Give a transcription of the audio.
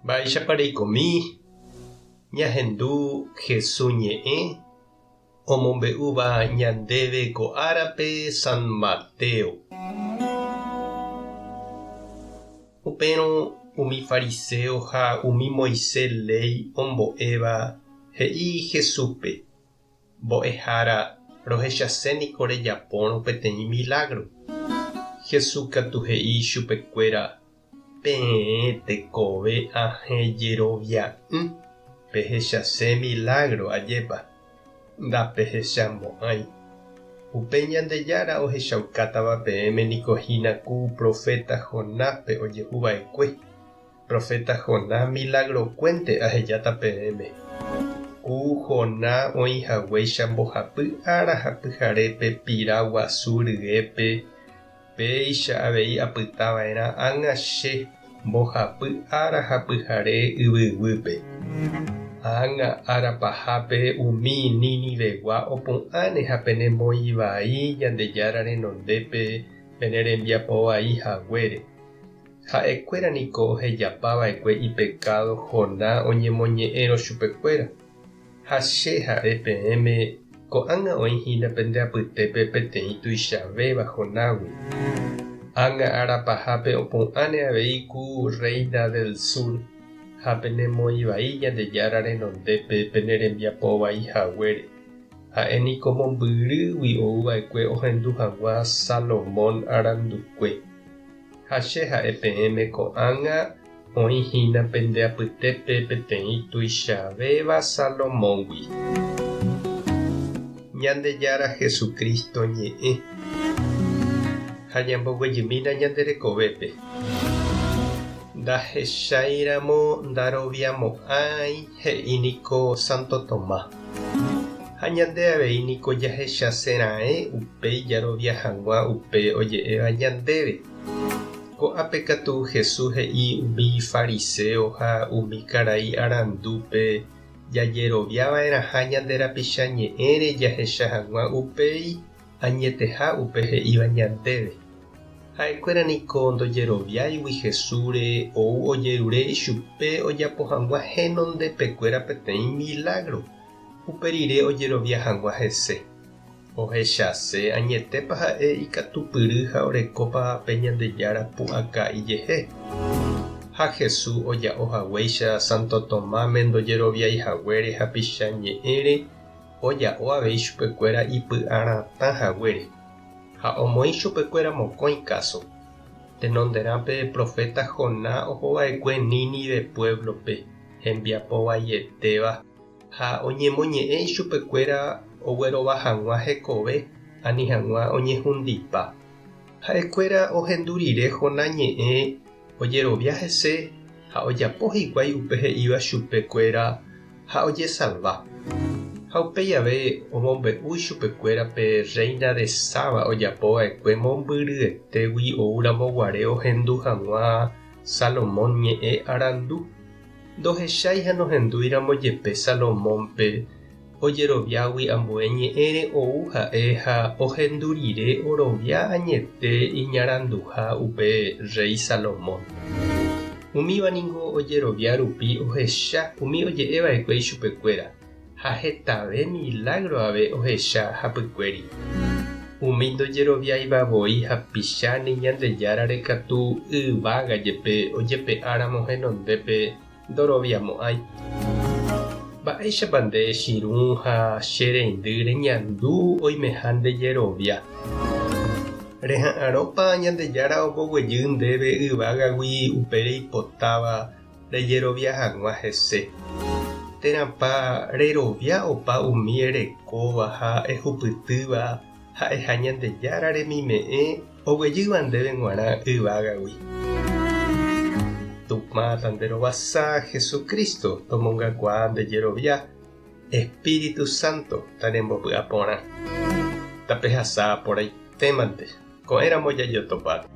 Mba'éichapa reikomi ñahendu Hesu ñe'ẽ omombe'úva ñandéve ko árape San Mateo? Upérõ umi fariséo ha umi Moisés léi ombo'éva he'i Jesúspe, Mbo'ehára, rohechase niko rejapórõ peteĩ milágro. Jesús katu he'i ichupekuéra, Peẽ tekove ahẽ jerovia'ỹ, pehechase milágro, ajépa? Ndapehechamo'ãi. Upe Ñandejára ohechaukátava peẽme niko hína ku proféta Jonáspe ojehu va'ekue. Proféta Jonás milagrokuénte ahejáta peẽme. Ku Jonás oĩ haguéicha mbohapy ára ha pyharépe pira guasu ryépe, péicha avei apyta va'erã ág̃a che mbohapy ára ha pyhare yvyguýpe. Ág̃a ára pahápe umi Ninivegua opu'ãne ha penemoĩ vai Ñandejára renondépe pene rembiapo vai haguére. Ha'ekuéra niko ohejapa va'ekue ipekádo Jonás oñemoñe'ẽrõ chupekuéra. Ha che ha'e peẽme, ko'ág̃a oĩ hína pende apytépe peteĩ tuichavéva Jonágui. Ág̃a ára pahápe opu'ãne avei ku rréina del sur ha penemoĩ vai Ñandejára renondépe pene rembiapo vai haguére. Ha'e niko mombyrýgui ou va'ekue ohendu hag̃ua Salomón arandukue. Ha che ha'e peẽme ko'ág̃a oĩ hína pende apytépe peteĩ tuichavéva Salomóngui. Ñandejára Jesucristo ñe'ẽ. Ha ñamboguejymína ñande rekovépe. Ndahecháiramo ndaroviamo'ãi he'i niko Santo Tomás. Ha ñande avei niko jahechase raẽ upéi jarovia hag̃ua upe oje'éva ñandéve. Ko'ápe katu Jesús he'i umi fariséo ha umi karai arandúpe jajerovia va'erãha ñande rapicha ñe'ẽre jahecha hag̃ua upéi añeteha upe he'íva ñandéve. Ha'ekuéra niko ndojeroviáigui Jesúsre ou ojerure ichupe ojapo hag̃ua henondepekuéra peteĩ milágro, upe rire ojerovia hag̃ua hese. Ohechase añetépa ha'e ikatupyry ha orekópa pe Ñandejára pu'aka ijehe. Ha Jesús oja'o haguéicha Santo Tomáme ndojeroviái haguére hapicha ñe'ẽre, oja'o avei chupekuéra ipy'aratã haguére. Ha omoĩ chupekuéra mokõi káso. Tenonderã pe proféta Jonás ohova'ekue Nínive puévlope, hembiapo vaietéva, ha oñemoñe'ẽ ichupekuéra oguerova hag̃ua hekove ani hag̃ua oñehundipa. Ha'ekuéra ohendu rire Jonás ñe'ẽ ojerovia hese ha ojapo hikuái upe he'íva chupekuéra ha ojesalva. Ha upéi ave omombe'u ichupekuéra pe rréina de Saba ojapo va'ekue mombyryetégui oúramo guare ohendu hag̃ua Salomón ñe'ẽ arandu. Ndohechái ha nohendúiramo jepe Salomónpe, ojeroviágui ambue ñe'ẽre ou ha'e ha ohendu rire orovia añete iñaranduha upe rréi Salomón. Umíva ningo ojerovia rupi ohecha umi oje'e va'ekue ichupekuéra, ha hetave milágro ave ohecha hapykuéri. Umi ndojeroviáiva voi hapicha ni Ñandejárare katu yvága jepe ojepe'áramo henondépe ndoroviamo'ãi. Mba'éichapa nde chirũ ha che reindy reñandu oimeha nde jerovia? Reha'arõpa Ñandejára omboguejy ndéve yvágagui upe reipotáva rejerovia hag̃ua hese? Térãpa rerovia opa umi erekóva ha ehupytýva ha'eha Ñandejára remime'ẽ oguejýva ndéve g̃uarã yvágagui? Tupã tanderovasa Jesucristo tomongakuaa nde jerovia, Espíritu Santo tanembopy'aporã. Tapehasa porãitémante, ko'ẽramo jajotopáta.